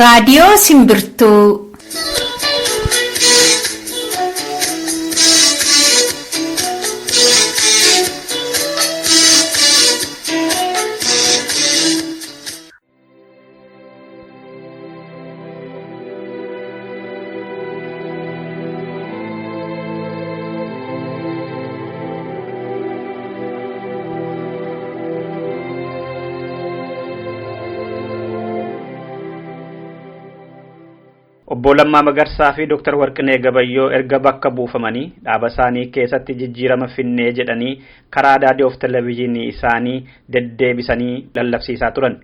Raadiyoo Simbirtuu. Obbo Lammaa Magarsaa fi Dr. Warqinee Gabayyoo erga bakka buufamanii dhaaba isaanii keessatti jijjiirama finnee jedhanii karaa raadiyoo fi televezyiinii isaanii deddeebisanii lallabsiisaa turan.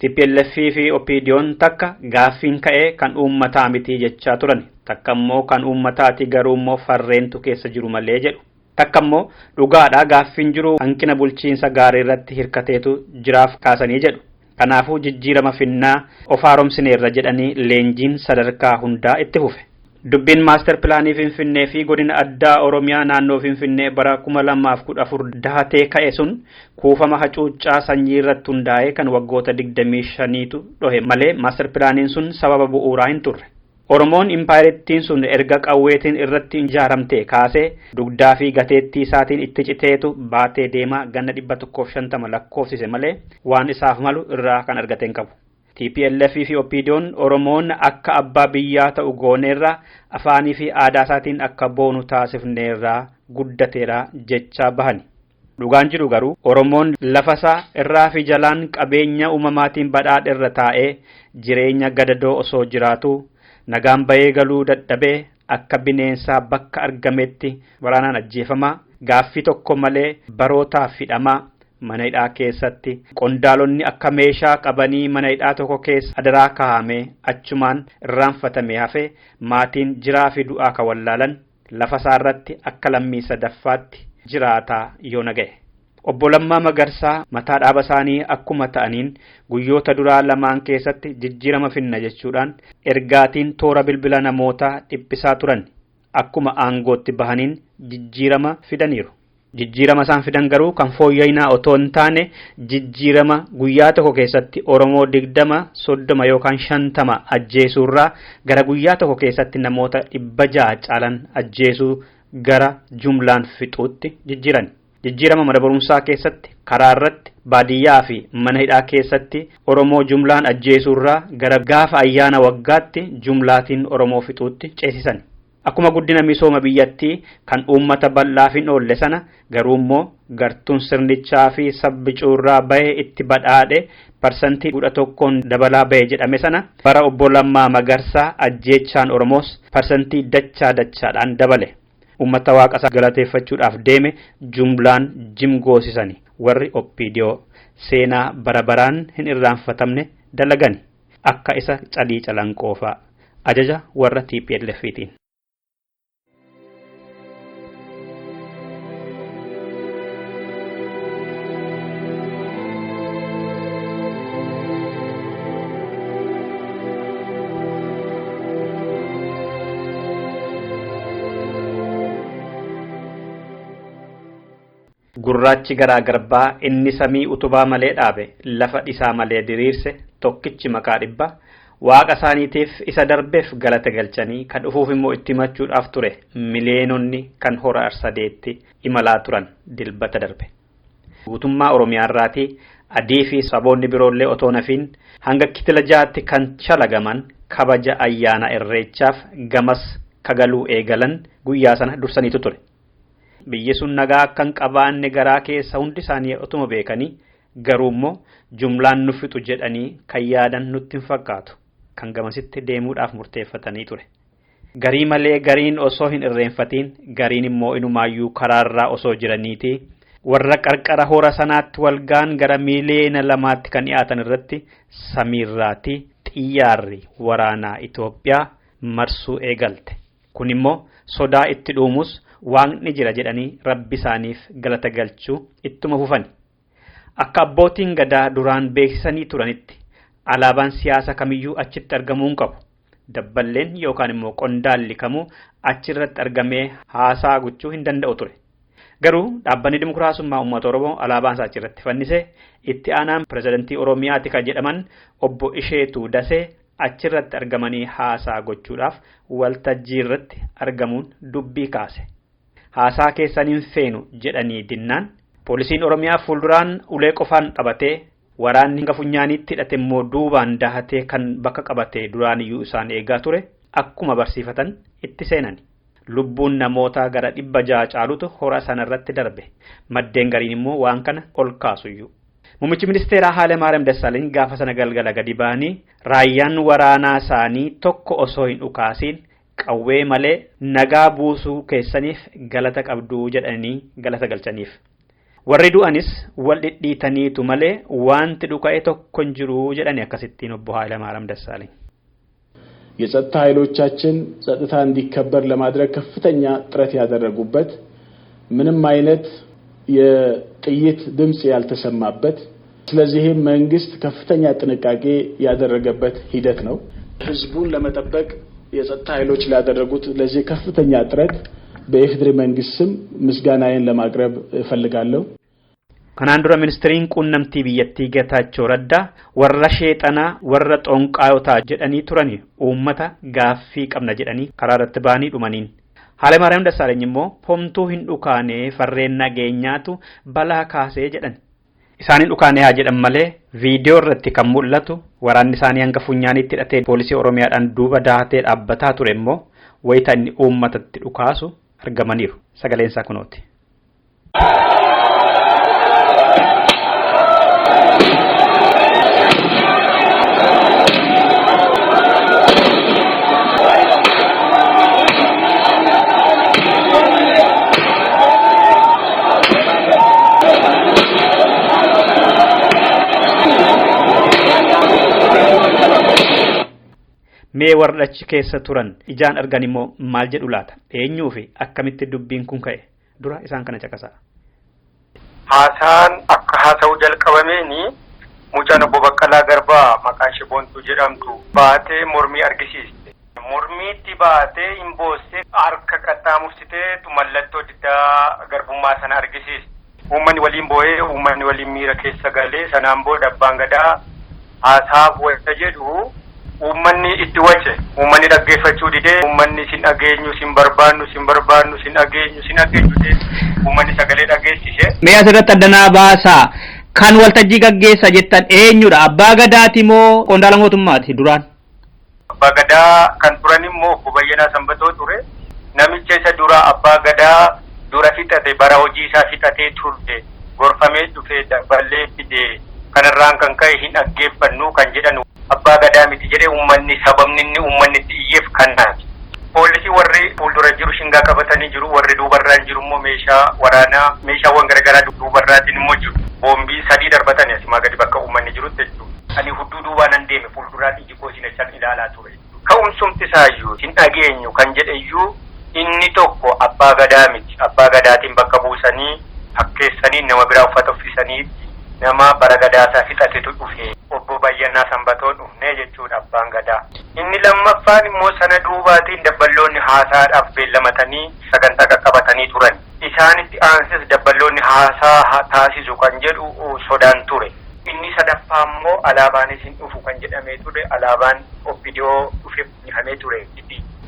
TPLF fi OPDO'n takka gaaffiin ka'ee kan uummataa miti jechaa turan. Takka immoo kan uummataati garuu immoo farreentu keessa jiru malee jedhu. Takka immoo dhugaadha gaaffiin jiru hanqina bulchiinsa gaarii irratti hirkateetu jiraaf kaasanii jedhu. Kanaafuu jijjiirama finnaa of haaromsineerra jedhanii leenjiin sadarkaa hundaa itti fufe. Dubbiin maaster pilaanii Finfinnee fi godina addaa Oromiyaa naannoo Finfinnee bara 2014 dahatee ka'e sun kuufama hacuuccaa sanyii irratti hundaa'e kan waggoota 25tu dhohe malee maaster pilaaniin sun sababa bu'uuraa hin turre. Oromoon impaayirettiin sun erga qawweetiin irratti ijaaramte kaasee dugdaa fi gateettii isaatiin itti citeetu baatee deemaa ganna 150 lakkoofsise malee waan isaaf malu irraa kan argate hin qabu. TPLF fi OPDO'n Oromoon akka abbaa biyyaa ta'u gooneerra afaanii fi aadaa isaatiin akka boonu taasifneerra guddateera jechaa bahani. Dhugaan jiru garuu Oromoon lafasaa irraa fi jalaan qabeenya uumamaatiin badhaadherra taa'ee jireenya gadadoo osoo jiraatu nagaan bahee galuu dadhabee akka bineensaa bakka argametti waraanaan ajjeefamaa gaaffii tokko malee barootaaf hidhamaa mana hidhaa keessatti qondaalonni akka meeshaa qabanii mana hidhaa tokko keessa adaraa kaa'amee achumaan irraanfatamee hafe maatiin jiraa fi du'aa kan wallaalan lafa isaarratti akka lammii sadaffaatti jiraataa yoo naga'e. Obbo Lammaa Magarsaa mataa dhaaba isaanii akkuma ta'aniin guyyoota duraa lamaan keessatti jijjiirama finna jechuudhaan ergaatiin toora bilbila namootaa dhiphisaa turan. Akkuma aangootti bahaniin jijjiirama fidaniiru. Jijjiirama isaan fidan garuu kan fooyya'inaa otoo hin taane jijjiirama guyyaa tokko keessatti Oromoo 20, 30 yookaan 50 ajjeesuurraa gara guyyaa tokko keessatti namoota 600 caalan ajjeesuu gara jumlaan fixuutti jijjiiran. Jijjiirama mana barumsaa keessatti, karaa irratti, baadiyyaa fi mana hidhaa keessatti Oromoo jumlaan ajjeesuurraa gara gaafa ayyaana waggaatti jumlaatiin Oromoo fixuutti ceesisan. Akkuma guddina misooma biyyattii kan uummata bal'aaf hin oolle sana garuu immoo gartuun sirnichaa fi sabbicuurraa bahe itti badhaadhe parsantii 11 dabalaa bahe jedhame sana bara obbo Lammaa Magarsaa ajjeechaan Oromoos parsantii dachaa dachaadhaan dabale. Uummata waaqa isaa galateeffachuudhaaf deeme jumlaan jimgoosisani warri OPDO seenaa bara baraan hin irraanfatamne dalagani akka isa calii calanqoofaa ajaja warra TPLF'tiin. Gurraachi garaa garbaa inni samii utubaa malee dhaabe lafa dhisaa malee diriirse tokkichi maqaa dhibba waaqa isaaniitiif isa darbeef galata galchanii kan dhufuuf immoo itti himachuudhaaf ture miliyeenonni kan hora arsadeetti imalaa turan dilbata darbe. Guutummaa Oromiyaarraatii adii fi saboonni biroollee otoo nafiin hanga kitila jaatti kan shalagaman kabaja ayyaana irreechaaf gamas kagaluu eegalan guyyaa sana dursaniitu ture. Biyyi sun nagaa akka hin qabaanne garaa keessa hundi isaanii otuma beekanii garuu immoo jumlaan nu fixu jedhanii kan yaadan nutti hin fakkaatu kan gamasitti deemuudhaaf murteeffatanii ture. Garii malee gariin osoo hin irreenfatiin gariin immoo inumaayyuu karaarraa osoo jiraniiti warra qarqara hora sanaatti walgaan gara miiliyoona 2tti kan dhiyaatan irratti samiirraati xiyyaarri waraanaa Itoophiyaa marsuu eegalte. Kun immoo sodaa itti dhuumus waaqni jira jedhanii rabbi isaaniif galata galchuu ittuma fufani. Akka abbootiin gadaa duraan beeksisanii turanitti alaabaan siyaasa kamiyyuu achitti argamuu hin qabu. Dabballeen yookaan immoo qondaalli kamuu achirratti argamee haasaa gochuu hin danda'u ture. Garuu dhaabbanni Dimokiraasummaa Uummata Oromoo alaabaan isaa achirratti fannise itti aanaan pirezidantii Oromiyaati kan jedhaman obbo Isheetuu Dasee achirratti argamanii haasaa gochuudhaaf waltajjii irratti argamuun dubbii kaase. Haasaa keessan hin feenu jedhanii dinnaan poolisiin Oromiyaa fuulduraan ulee qofaan qabatee waraanni hanga funyaaniitti hidhate immoo duubaan dahatee kan bakka qabatee duraan iyyuu isaan eegaa ture akkuma barsiifatan itti seenani. Lubbuun namootaa gara 600 caalutu hora sanarratti darbe. Maddeen gariin immoo waan kana ol kaasuyyuu. Muummichi ministeeraa Haalemaariyaam Dassaalany gaafa sana galgala gadi ba'anii raayyaan waraanaa isaanii tokko osoo hin dhukaasiin qawwee malee nagaa buusuu keessaniif galata qabduu jedhanii galata galchaniif. Warri du'anis wal dhidhiitaniitu malee wanti dhuka'e tokko hin jiru jedhani akkasittiin obbo Haalemaariyaam Dassaalany. የጸጥታ ኃይሎቻችን ጸጥታ እንዲከበር ለማድረግ ከፍተኛ ጥረት ያደረጉበት ምንም አይነት የጥይት ድምጽ ያልተሰማበት ስለዚህም መንግስት ከፍተኛ ጥንቃቄ ያደረገበት ሂደት ነው። ህዝቡን ለመጠበቅ የጸጥታ ኃይሎች ላደረጉት ለዚህ ከፍተኛ ጥረት በኢፌዴሪ መንግስት ስም ምስጋናዬን ለማቅረብ እፈልጋለሁ። Kanaan dura ministiriin quunnamtii biyyattii Geetaachoo Raddaa warra sheexanaa warra xonqaayotaa jedhanii turani uummata gaaffii qabna jedhanii karaa irratti ba'anii dhumaniin. Haalemaariyaam Dassaalany immoo homtuu hin dhukaanee farreen nageenyaatu balaa kaasee jedhan. Isaan hin dhukaanee haa jedhan malee viidiyoo irratti kan mul'atu waraanni isaanii hanga funyaaniitti hidhatee poolisii Oromiyaadhaan duuba dahatee dhaabbataa ture immoo wayita inni uummatatti dhukaasu argamaniiru. Sagaleen isaa kunooti. Mee warra achi keessa turan ijaan argan immoo maal jedhu laata? Eenyuu fi akkamitti dubbiin kun ka'e? Dura isaan kana caqasaa. Haasaan akka haasa'uu jalqabameeni mucaan obbo Baqqalaa Garbaa maqaan ishee Boontuu jedhamtu baatee mormii argisiiste. Mormiitti baatee hin boossee harka qaxxaamursitee mallattoo diddaa garbummaa sana argisiiste. Uummanni waliin boo'ee uummanni waliin miira keessa galee sanaan booda abbaan gadaa haasaaf wayita jedhu uummanni itti wace, uummanni dhaggeeffachuu didee, uummanni sin dhageenyu, sin barbaannu, sin barbaannu, sin dhageenyu, sin dhageenyu jedhee uummanni sagalee dhageessise. Mee asirratti addanaa baasaa kan waltajjii gaggeessa jettan eenyudha? Abbaa Gadaati moo qondaala mootummaati duraan? Abbaa Gadaa kan turan immoo obbo Bayyanaa Sanbatoo ture. Namicha isa dura Abbaa Gadaa dura fixate, bara hojii isaa fixatee ture, gorfamee dhufee daballee fide, kanarraan kan ka'e hin dhaggeeffannu kan jedhan abbaa gadaa miti jedhee uummanni sababni inni uummanni itti iyyeef kanaati. Poolisii warri fuuldura jiru shingaa qabatanii jiru, warri duubarraan jiru immoo meeshaa waraanaa meeshaawwan garaagaraa duubarraatiin immoo jiru. Boombii 3 darbatanii asimaa gadi bakka uummanni jirutti jechuudha. Ani hudduu duubaa nan deeme fuulduraan iji koo isin achaan ilaalaa ture. Ka'umsumti isaayyuu hin dhageenyu kan jedhe iyyuu inni tokko abbaa gadaa miti. Abbaa gadaatiin bakka buusanii fakkeessanii nama biraa uffata uffisanii nama bara gadaasaa fixatetu dhufe. Obbo Bayyanaa Sanbatoo dhufnee jechuudha abbaan gadaa. Inni lammaffaan immoo sana duubaatiin dabballoonni haasaadhaaf beellamatanii sagantaa qaqqabatanii turan. Isaanitti aansis dabballoonni haasaa taasisu kan jedhu sodaan ture. Inni sadaffaa immoo alaabaanis hin dhufu kan jedhamee ture. Alaabaan OPDO dhufee fannifamee ture.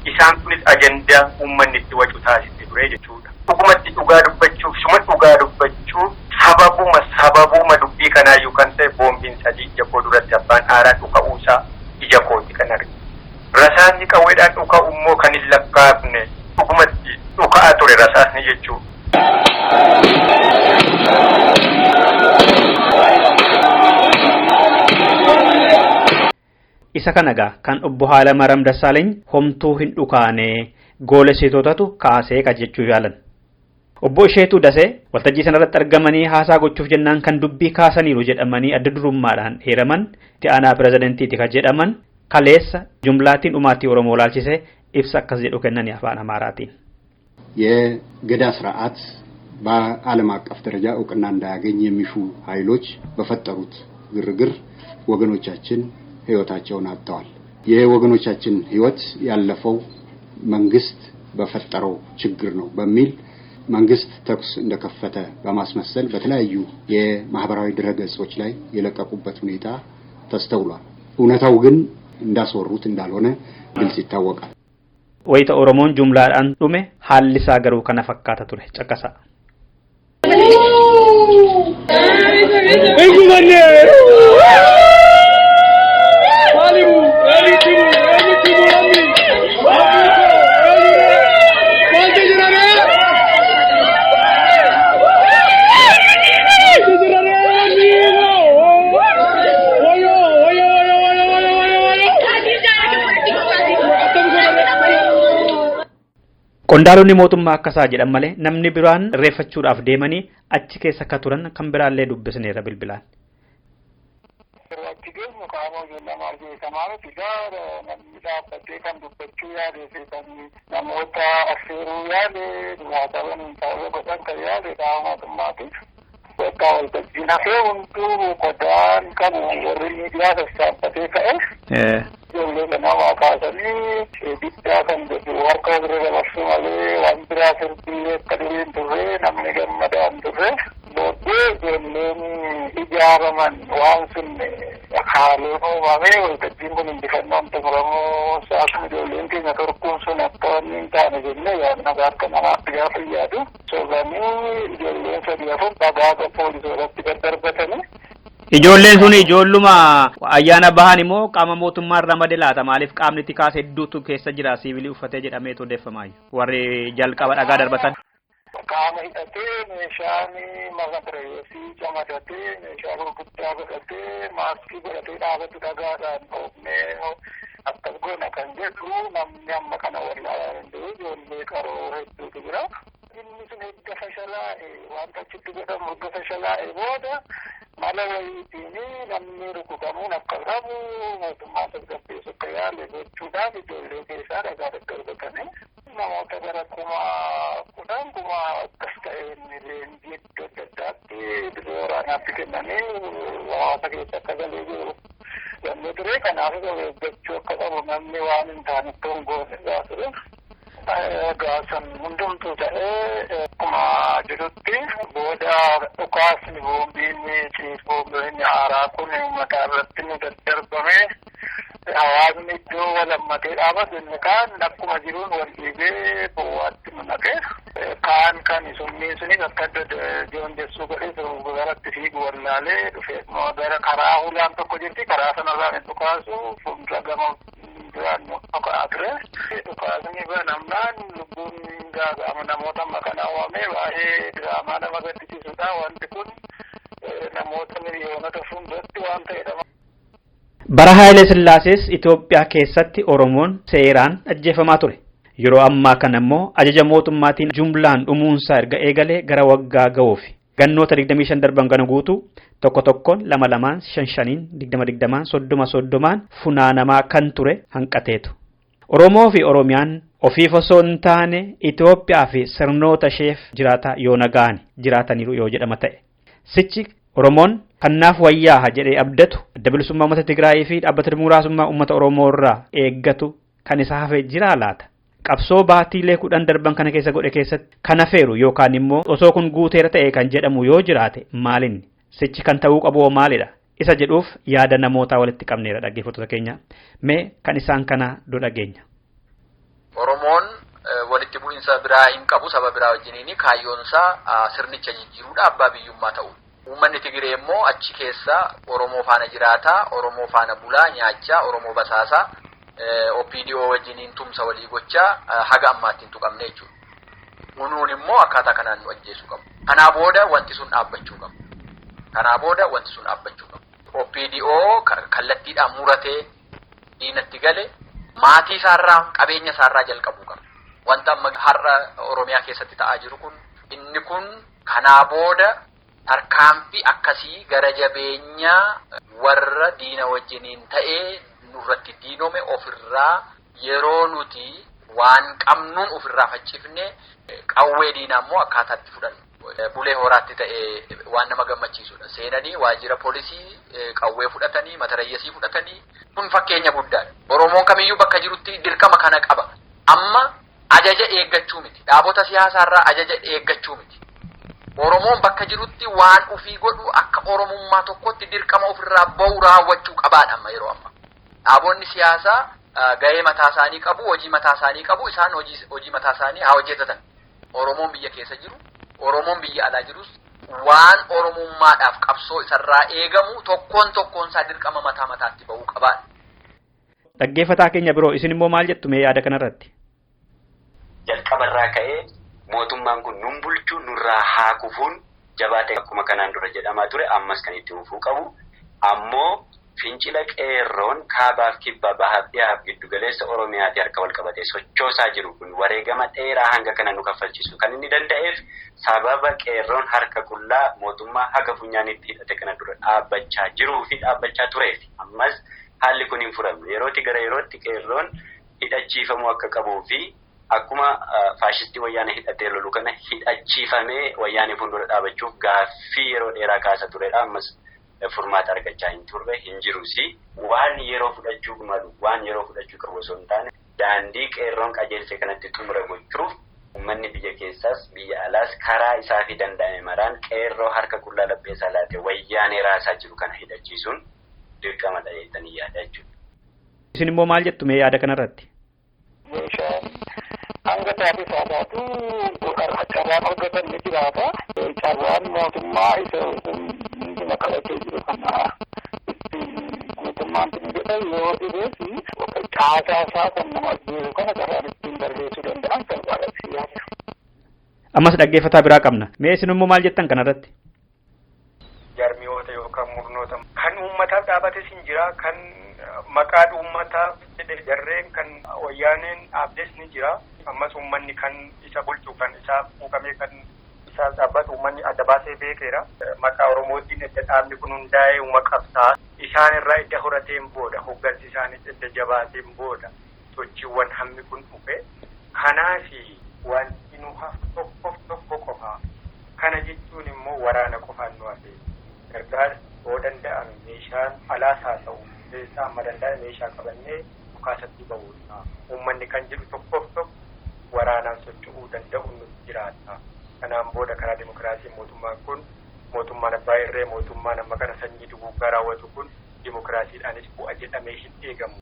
Isaan kunis ajandaa uummanni itti wacu taasise ture jechuudha. Dhugumatti dhugaa dubbachuuf suma dhugaa dubbachuuf sababuma dubbii kanaayyuu kan ta'e boombiin 3 ija koo duratti abbaan aaraa dhuka'uusaa ija kooti kan arge. Rasaasni qawweedhaan dhuka'u immoo kan hin lakkaa'amne dhugumatti dhuka'aa ture rasaasni jechuudha. Isa kana gaa kan obbo Haalemaariyaam Dassaalany homtuu hin dhukaane goolessitootatu kaasee jechuu yaalan. Obbo Isheetuu Dasee waltajjii sanarratti argamanii haasaa gochuuf jennaan kan dubbii kaasaniiru jedhamanii adda durummaadhaan heeraman itti aanaa pirezidantiiti kan jedhaman kaleessa jumlaatiin dhumaatii Oromoo laalchisee ibsa akkas jedhu kennanii afaan Amaaraatiin. የገዳ ስርዓት በዓለም አቀፍ ደረጃ እውቅና እንዳያገኝ የሚሹ ኃይሎች በፈጠሩት ግርግር ወገኖቻችን ህይወታቸውን አጥተዋል። የወገኖቻችን ህይወት ያለፈው መንግስት በፈጠረው ችግር ነው በሚል መንግስት ተኩስ እንደከፈተ በማስመሰል በተለያዩ የማህበራዊ ድረገጾች ላይ የለቀቁበት ሁኔታ ተስተውሏል። እውነታው ግን እንዳስወሩት እንዳልሆነ ግልጽ ይታወቃል። Wayita Oromoon jumlaadhaan dhume haalli isaa garuu kana fakkaata ture. Caqasa. Qondaalonni mootummaa akkasaa jedhan malee namni biraan irreeffachuudhaaf deemanii achi keessa akka turan kan biraallee dubbisneerra bilbilaan. Achi geessu qaama ijoollee beekamaa miti gaara namni dhaabbatee kan dubbachuu yaade fi kan namoota affeeruu yaade haa qaban hin ta'uu godhan kan yaade qaama mootummaatiif. Bakka waltajjiin hafee hunduu qodaan kan warri miidiyaa sassaabbatee ka'e. Ijoollee namaa kaasanii ibiddaa kan jedhu harka walirra dabarsuu malee waan biraa sirbii akka durii hin turre namni gammadaa hin turre. Booddee ijoolleen ijaaraman waan sun haaleen uumamee waltajjiin kun injifannoon xumuramuu akkuma ijoolleen keenya torkuun sun akka wanni hin taane jennee yaadna akka namaatti gaafa yaadu. Sobanii ijoolleen sadii afur dhagaa poolisootatti daddarbatanii. Ijoolleen sun ijoolluma ayyaana bahan immoo qaama mootummaan ramade laata maaliif qaamni tikaas hedduutu keessa jira siivilii uffatee jedhamee odeeffamaa warri jalqaba dhagaa darbatan. Qaama hidhatee meeshaan maqaxireessii camadatee meeshaa gurguddaa godhatee maaskii godhatee dhaabatu dhagaadhaan dhoofnee akkas goona kan jedhu namni amma kana wallaalaa danda'u ijoollee qaroo hedduutu jira. Inni sun erga fashalaa'e wanta achitti godhamu erga fashalaa'e booda mala wayiitiin namni rukutamuun akka qabu mootummaa tasgabbeessu akka yaale gochuudhaaf ijoollee keessaa dhagaa daddarbatanii namoota gara 10,000 kuma akkas ta'een leenjii iddoo adda addaatti dirree waraanaatti kennanii hawaasa keessa akka galee jiru yommuu ture kanaaf of eeggachuu akka qabu namni waan hin taanetti hongoon irraa ture. Gaasan hundumtuu ta'ee akkuma jirutti booda dhukaasni boombiin boombiin haaraa kun uummata irratti nu daddarbame hawaasni iddoo walammatee dhaabatu inni kaan akkuma jiruun wal dhiibee bowwaatti nu naqe kaan kan summiin sunis akka joondessuu godhee garatti fiigu wallaalee dhufee gara karaa hulaan tokko jirti karaa sanarraan hin dhukaasu fuuldura gama duraan dhukaa ture. Dhukaasni banamnaan lubbuun gaaga'ama namoota amma kana uumame baay'ee diraamaa nama gaddisiisudha. Wanti kun namoota miliyoonota fuulduratti waan ta'edha. Bara Haayile Sillaasees Itoophiyaa keessatti Oromoon seeraan ajjeefamaa ture. Yeroo ammaa kana immoo ajaja mootummaatiin jumlaan dhumuunsaa erga eegalee gara waggaa ga'uufi. Gannoota 25 darban kana guutuu tokko tokkoon lama lamaan shan shaniin 20 20 30 30 funaanamaa kan ture hanqateetu. Oromoo fi Oromiyaan ofiif osoo hin taane Itoophiyaa fi sirnoota isheef jiraataa yoo nagaan jiraataniiru yoo jedhama ta'e. Sichi Oromoon kannaaf wayyaaha jedhee abdatu adda bilisummaa uummata Tigraayii fi dhaabbata dimokiraasummaa uummata Oromoo irraa eeggatu kan isa hafe jiraa laata? Qabsoo baatiilee 10 darban kana keessa godhe keessatti kan hafeeru yookaan immoo osoo kun guuteera ta'e kan jedhamu yoo jiraate maalinni? Sichi kan ta'uu qabu maalidha? Isa jedhuuf yaada namootaa walitti qabneera dhaggeeffattoota keenya. Mee kan isaan kana dhageenya. Oromoon walitti bu'iinsa biraa hin qabu saba biraa wajjiniin kaayyoonsaa sirnicha jijjiiruudha abbaa biyyummaa ta'u. Uummanni Tigiree immoo achi keessa Oromoo faana jiraataa, Oromoo faana bulaa, nyaachaa, Oromoo basaasaa, OPDO wajjiniin tumsa walii gochaa haga ammaatti hin tuqamne jechuudha. Kunuun immoo akkaataa kanaan nu ajjeesuu qabu. Kanaa booda wanti sun dhaabbachuu qabu. Kanaa booda wanti sun dhaabbachuu qabu. OPDO kallattiidhaan muratee diinatti gale maatii isaarraa qabeenya isaarraa jalqabuu qaba. Wanta amma har'a Oromiyaa keessatti ta'aa jiru kun inni kun kanaa booda tarkaanfii akkasii gara jabeenyaa warra diina wajjiniin ta'ee nurratti diinome ofirraa yeroo nuti waan qabnuun ofirraa faccifne qawwee diinaa immoo akkaataatti fudhannu. Bulee horaatti ta'ee waan nama gammachiisudha. Seenanii waajjira poolisii qawwee fudhatanii matarayyasii fudhatanii kun fakkeenya guddaadha. Oromoon kamiyyuu bakka jirutti dirqama kana qaba. Amma ajaja eeggachuu miti. Dhaabota siyaasaarraa ajaja eeggachuu miti. Oromoon bakka jirutti waan ofii godhu akka Oromummaa tokkotti dirqama ofirraa bahu raawwachuu qabaadha amma yeroo amma. Dhaabonni siyaasaa gahee mataa isaanii qabu, hojii mataa isaanii qabu, isaan hojii mataa isaanii haa hojjetatan. Oromoon biyya keessa jiru, Oromoon biyya alaa jirus waan Oromummaadhaaf qabsoo isarraa eegamu tokkoon tokkoon isaa dirqama mataa mataatti bahuu qabaadha. Dhaggeeffataa keenya biroo isin immoo maal jettu mee yaada kanarratti? Jalqabarraa ka'ee mootummaan kun nun bulchu nurraa haa kufuun jabaatee akkuma kanaan dura jedhamaa ture ammas kan itti fufuu qabu ammoo fincila qeerroon kaabaaf kibba bahaaf dhiyaaf giddugaleessa Oromiyaatti harka wal qabatee sochoosaa jiru kun wareegama dheeraa hanga kana nu kaffalchiisu kan inni danda'eef sababa qeerroon harka qullaa mootummaa haga funyaanitti hidhate kana dura dhaabbachaa jiruu fi dhaabbachaa tureef ammas haalli kun hin furamne yerootti gara yerootti qeerroon hidhachiifamuu akka qabuu fi akkuma faashistii wayyaanee hidhatee lolu kana hidhachiifamee wayyaanee fuuldura dhaabachuuf gaaffii yeroo dheeraa kaasa turedha ammas furmaata argachaa hin turre hin jirusi waan yeroo fudhachuu malu waan yeroo fudhachuu qabu osoo hin taane daandii qeerroon qajeelche kanatti xumura gochuuf uummanni biyya keessaas biyya alaas karaa isaa fi danda'ame maraan qeerroo harka qullaa lapheessaa laate wayyaanee raasaa jiru kana hidhachiisuun dirqamadha jettanii yaada jechuudha. Isin immoo maal jettu mee yaada kanarratti? Meeshaan hanga taatee saadaatu carraan argatan ni jiraata. Carraan mootummaa isa hunduma qabatee jiru kana ittiin guutummaan jedha yoo dhibees caasaa isaa kan nama ajjeesu kana carraan ittiin barreessuu danda'an salphaadha siyaasa. Ammas dhaggeeffataa biraa qabna. Mee isin immoo maal jettan kanarratti? Jarmiyoota yookaan murnoota kan uummataaf dhaabates hin jira kan maqaa uummataaf jedhe jarreen kan wayyaaneen dhaabdes ni jira. Ammas uummanni kan isa bulchu kan isaaf quuqamee kan isaaf dhaabbatu uummanni adda baasee beekeera. Maqaa Oromootiin edda dhaabni kun hundaa'ee uuma qabsaa. Isaan irraa edda horateen booda hoggansi isaanis edda jabaateen booda sochiiwwan hammi kun dhufe. Kanaafi wanti nu hafu tokkoof tokko qofa. Kana jechuun immoo waraana qofaan nu hafe. Gargaarsi yoo danda'ame meeshaan alaas haa ta'u keessaa amma danda'ame meeshaa qabannee dhukaasatti ba'uudha. Uummanni kan jedhu tokkoof tokko waraanaan socho'uu danda'u nuti jiraata. Kanaan booda karaa dimokiraasii mootummaan kun mootummaan abbaa irree mootummaan amma kana sanyii duguuggaa raawwatu kun dimokiraasiidhaanis bu'a jedhamee hin eegamu.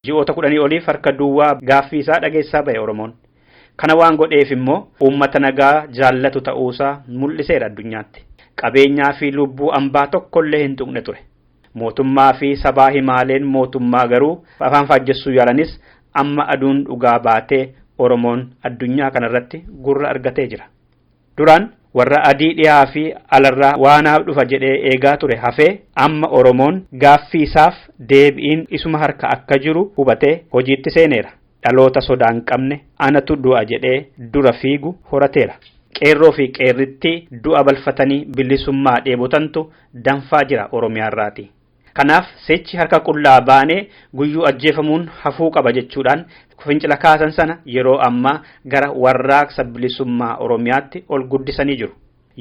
Ji'oota 10 oliif harka duwwaa gaaffii isaa dhageessaa ba'e Oromoon. Kana waan godheef immoo uummata nagaa jaallatu ta'uusaa mul'iseera addunyaatti. Qabeenyaa fi lubbuu ambaa tokkollee hin tuqne ture. Mootummaa fi sabaa himaaleen mootummaa garuu afaan faajjessuu yaalanis amma aduun dhugaa baatee Oromoon addunyaa kanarratti gurra argatee jira. Duraan warra adii dhiyaa fi alarraa waanaaf dhufa jedhee eegaa ture hafee amma Oromoon gaaffii isaaf deebiin isuma harka akka jiru hubatee hojiitti seeneera. Dhaloota sodaa hin qabne anatu du'a jedhee dura fiigu horateera. Qeerroo fi qeerritti du'a balfatanii bilisummaa dheebotantu danfaa jira Oromiyaarraati. Kanaaf sechi harka qullaa baanee guyyuu ajjeefamuun hafuu qaba jechuudhaan fincila kaasan sana yeroo ammaa gara warraaqsa bilisummaa Oromiyaatti ol guddisanii jiru.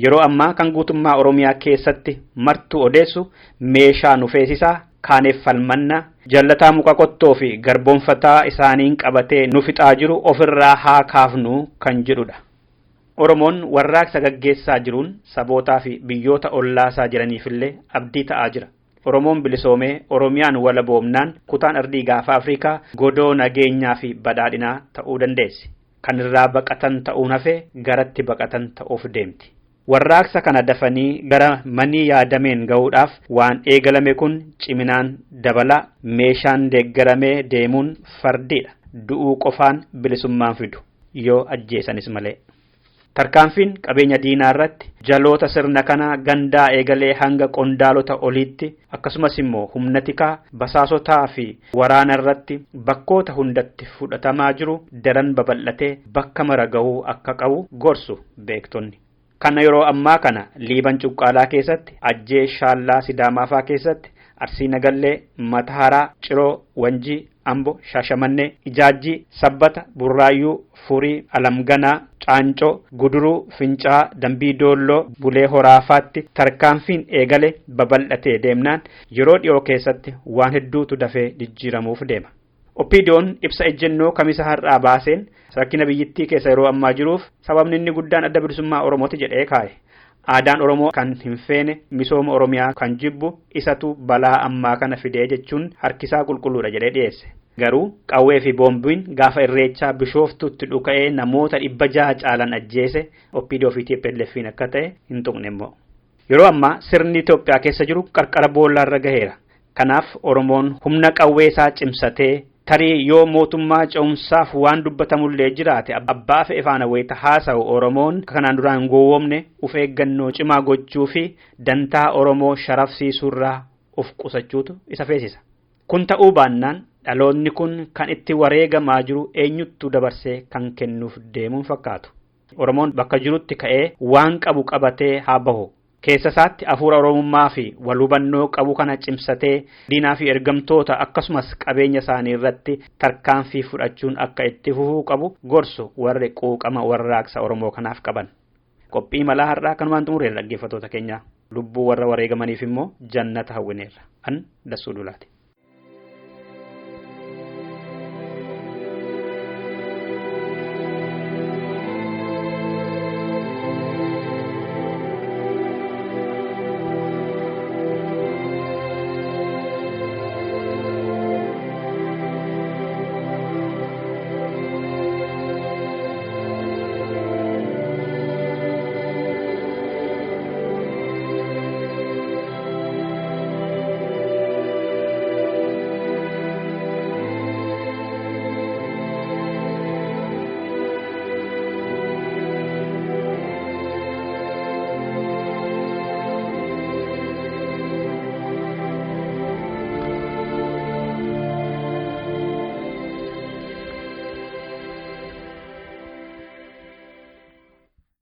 Yeroo ammaa kan guutummaa Oromiyaa keessatti martuu odeessu meeshaa nu feesisaa kaaneef falmannaa jallataa muka qottoo fi garboonfataa isaaniin qabatee nu fixaa jiru ofirraa haa kaafnu kan jedhudha. Oromoon warraaqsa gaggeessaa jiruun sabootaa fi biyyoota ollaasaa jiraniifillee abdii ta'aa jira. Oromoon bilisoomee Oromiyaan walaboomnaan kutaan ardii gaafa Afrikaa godoo nageenyaa fi badhaadhinaa ta'uu dandeessi. Kan irraa baqatan ta'uun hafee garatti baqatan ta'uuf deemti. Warraaqsa kana dafanii gara manii yaadameen ga'uudhaaf waan eegalame kun ciminaan dabalaa meeshaan deeggaramee deemuun fardiidha. Du'uu qofaan bilisummaan fidu yoo ajjeesanis malee. Tarkaanfiin qabeenya diinaa irratti jaloota sirna kanaa gandaa eegalee hanga qondaalota oliitti akkasumas immoo humna tikaa basaasotaa fi waraana irratti bakkoota hundatti fudhatamaa jiru daran babal'atee bakka mara ga'uu akka qabu gorsu beektonni. Kana yeroo ammaa kana Liiban Cuqqaalaa keessatti, Ajjee Shaallaa Sidaamaafaa keessatti, Arsii Nagallee, Mataharaa, Ciroo, Wanjii, Ambo, Shaashamannee, Ijaajjii, Sabbata, Burraayyuu, Furii, Alamganaa, Caancoo, Guduruu, Fincaa, Dambii Doolloo, Bulee Horaafaatti tarkaanfiin eegale babal'atee deemnaan yeroo dhiyoo keessatti waan hedduutu dafee jijjiiramuuf deema. OPDO'n ibsa ejjennoo kamisa har'aa baaseen rakkina biyyattii keessa yeroo ammaa jiruuf sababni inni guddaan adda bilisummaa Oromooti jedhee kaa'e. Aadaan Oromoo kan hin feene misooma Oromiyaa kan jibbu isatu balaa ammaa kana fidee jechuun harkisaa qulqulluudha jedhee dhiyeesse. Garuu qawwee fi boombiin gaafa irreechaa bishooftutti dhuka'ee namoota 600 caalan ajjeese OPDO fi TPLF'n akka ta'e hin tuqne immoo. Yeroo ammaa sirni Itoophiyaa keessa jiru qarqara boollaarra gaheera. Kanaaf Oromoon humna qawwee isaa cimsatee tarii yoo mootummaa ce'umsaaf waan dubbatamullee jiraate abbaa fe'e faana wayita haasa'u Oromoon kanaan duraan hin gowwoomne of eeggannoo cimaa gochuu fi dantaa Oromoo sharafsiisuurraa of qusachuutu isa feesisa. Kun ta'uu baannaan dhaloonni kun kan itti wareegamaa jiru eenyuttuu dabarsee kan kennuuf deemuun fakkaatu. Oromoon bakka jirutti ka'ee waan qabu qabatee haa bahu. Keessa isaatti hafuura Oromummaa fi wal hubannoo qabu kana cimsatee diinaa fi ergamtoota akkasumas qabeenya isaanii irratti tarkaanfii fudhachuun akka itti fufuu qabu gorsu warri quuqama warraaqsa Oromoo kanaaf qaban. Qophii malaa har'aa kanumaan xumureera dhaggeeffattoota keenya. Lubbuu warra wareegamaniif immoo jannata hawwineerra. An Dassuu Dulaati.